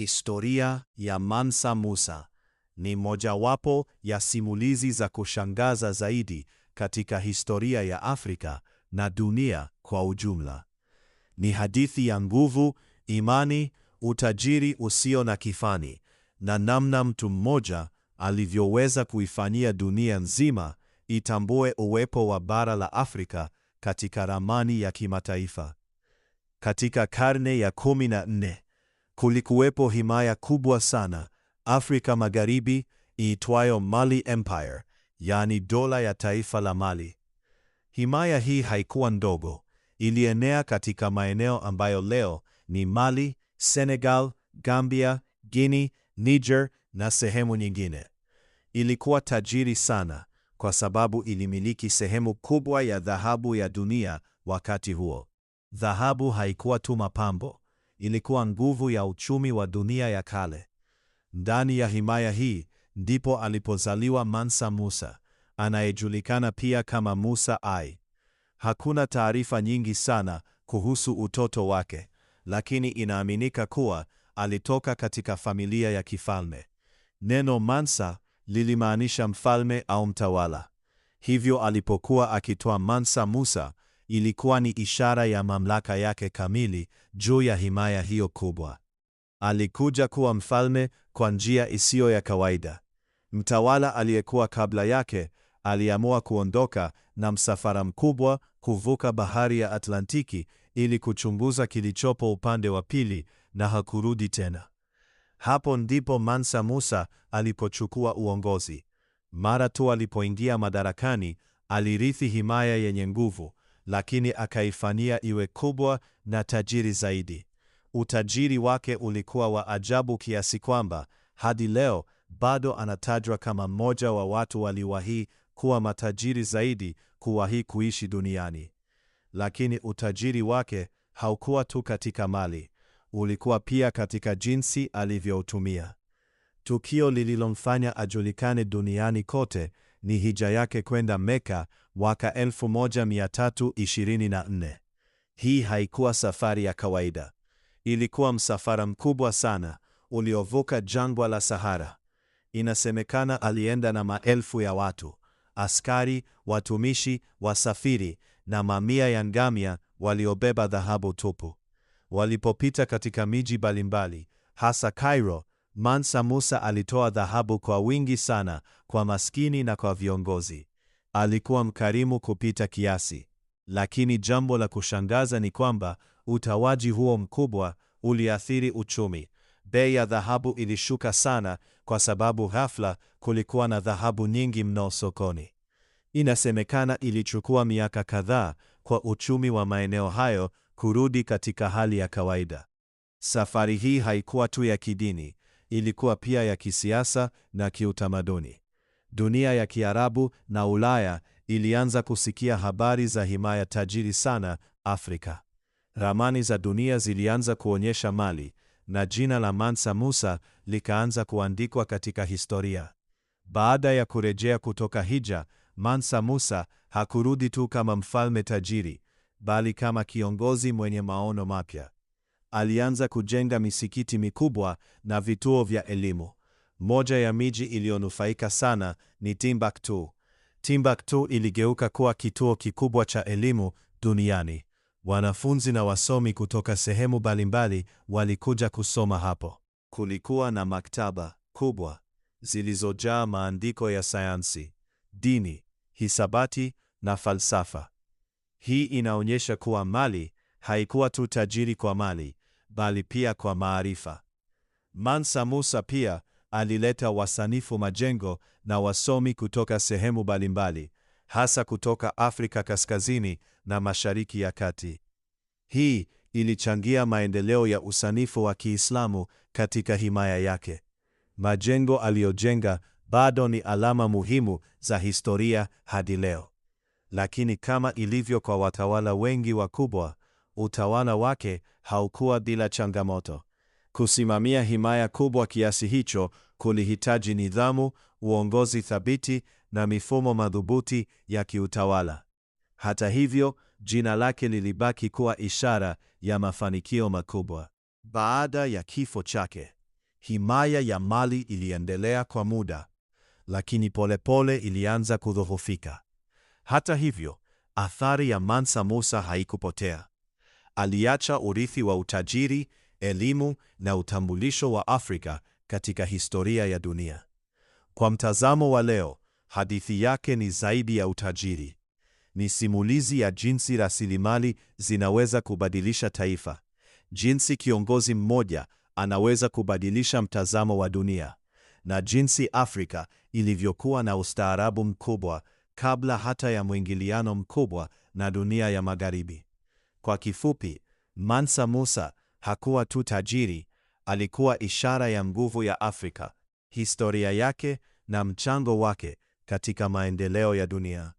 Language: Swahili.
Historia ya Mansa Musa ni mojawapo ya simulizi za kushangaza zaidi katika historia ya Afrika na dunia kwa ujumla. Ni hadithi ya nguvu, imani, utajiri usio na kifani na namna mtu mmoja alivyoweza kuifanyia dunia nzima itambue uwepo wa bara la Afrika katika ramani ya kimataifa. Katika karne ya 14 kulikuwepo himaya kubwa sana Afrika Magharibi iitwayo Mali Empire, yaani dola ya taifa la Mali. Himaya hii haikuwa ndogo, ilienea katika maeneo ambayo leo ni Mali, Senegal, Gambia, Guinea, Niger na sehemu nyingine. Ilikuwa tajiri sana kwa sababu ilimiliki sehemu kubwa ya dhahabu ya dunia wakati huo. Dhahabu haikuwa tu mapambo, ilikuwa nguvu ya uchumi wa dunia ya kale. Ndani ya himaya hii ndipo alipozaliwa Mansa Musa, anayejulikana pia kama Musa I. Hakuna taarifa nyingi sana kuhusu utoto wake, lakini inaaminika kuwa alitoka katika familia ya kifalme. Neno Mansa lilimaanisha mfalme au mtawala. Hivyo alipokuwa akitoa Mansa Musa, ilikuwa ni ishara ya mamlaka yake kamili juu ya himaya hiyo kubwa. Alikuja kuwa mfalme kwa njia isiyo ya kawaida. Mtawala aliyekuwa kabla yake aliamua kuondoka na msafara mkubwa kuvuka bahari ya Atlantiki ili kuchunguza kilichopo upande wa pili na hakurudi tena. Hapo ndipo Mansa Musa alipochukua uongozi. Mara tu alipoingia madarakani, alirithi himaya yenye nguvu, lakini akaifanyia iwe kubwa na tajiri zaidi. Utajiri wake ulikuwa wa ajabu kiasi kwamba hadi leo bado anatajwa kama mmoja wa watu waliowahi kuwa matajiri zaidi kuwahi kuishi duniani. Lakini utajiri wake haukuwa tu katika mali, ulikuwa pia katika jinsi alivyoutumia. Tukio lililomfanya ajulikane duniani kote ni hija yake kwenda Meka mwaka 1324. Hii haikuwa safari ya kawaida. Ilikuwa msafara mkubwa sana uliovuka jangwa la Sahara. Inasemekana alienda na maelfu ya watu, askari, watumishi, wasafiri na mamia ya ngamia waliobeba dhahabu tupu. Walipopita katika miji mbalimbali, hasa Cairo, Mansa Musa alitoa dhahabu kwa wingi sana kwa maskini na kwa viongozi. Alikuwa mkarimu kupita kiasi. Lakini jambo la kushangaza ni kwamba utawaji huo mkubwa uliathiri uchumi. Bei ya dhahabu ilishuka sana kwa sababu ghafla kulikuwa na dhahabu nyingi mno sokoni. Inasemekana ilichukua miaka kadhaa kwa uchumi wa maeneo hayo kurudi katika hali ya kawaida. Safari hii haikuwa tu ya kidini, ilikuwa pia ya kisiasa na kiutamaduni. Dunia ya Kiarabu na Ulaya ilianza kusikia habari za himaya tajiri sana Afrika. Ramani za dunia zilianza kuonyesha Mali na jina la Mansa Musa likaanza kuandikwa katika historia. Baada ya kurejea kutoka hija, Mansa Musa hakurudi tu kama mfalme tajiri, bali kama kiongozi mwenye maono mapya. Alianza kujenga misikiti mikubwa na vituo vya elimu. Moja ya miji iliyonufaika sana ni Timbuktu. Timbuktu iligeuka kuwa kituo kikubwa cha elimu duniani. Wanafunzi na wasomi kutoka sehemu mbalimbali walikuja kusoma hapo. Kulikuwa na maktaba kubwa zilizojaa maandiko ya sayansi, dini, hisabati na falsafa. Hii inaonyesha kuwa Mali haikuwa tu tajiri kwa mali, bali pia kwa maarifa. Mansa Musa pia alileta wasanifu majengo na wasomi kutoka sehemu mbalimbali, hasa kutoka Afrika Kaskazini na Mashariki ya Kati. Hii ilichangia maendeleo ya usanifu wa Kiislamu katika himaya yake. Majengo aliyojenga bado ni alama muhimu za historia hadi leo. Lakini kama ilivyo kwa watawala wengi wakubwa, utawala wake haukuwa bila changamoto. Kusimamia himaya kubwa kiasi hicho kulihitaji nidhamu, uongozi thabiti na mifumo madhubuti ya kiutawala. Hata hivyo, jina lake lilibaki kuwa ishara ya mafanikio makubwa. Baada ya kifo chake, Himaya ya Mali iliendelea kwa muda, lakini polepole ilianza kudhoofika. Hata hivyo, athari ya Mansa Musa haikupotea. Aliacha urithi wa utajiri, elimu na utambulisho wa Afrika katika historia ya dunia. Kwa mtazamo wa leo, hadithi yake ni zaidi ya utajiri. Ni simulizi ya jinsi rasilimali zinaweza kubadilisha taifa, jinsi kiongozi mmoja anaweza kubadilisha mtazamo wa dunia, na jinsi Afrika ilivyokuwa na ustaarabu mkubwa kabla hata ya mwingiliano mkubwa na dunia ya Magharibi. Kwa kifupi, Mansa Musa hakuwa tu tajiri, alikuwa ishara ya nguvu ya Afrika, historia yake na mchango wake katika maendeleo ya dunia.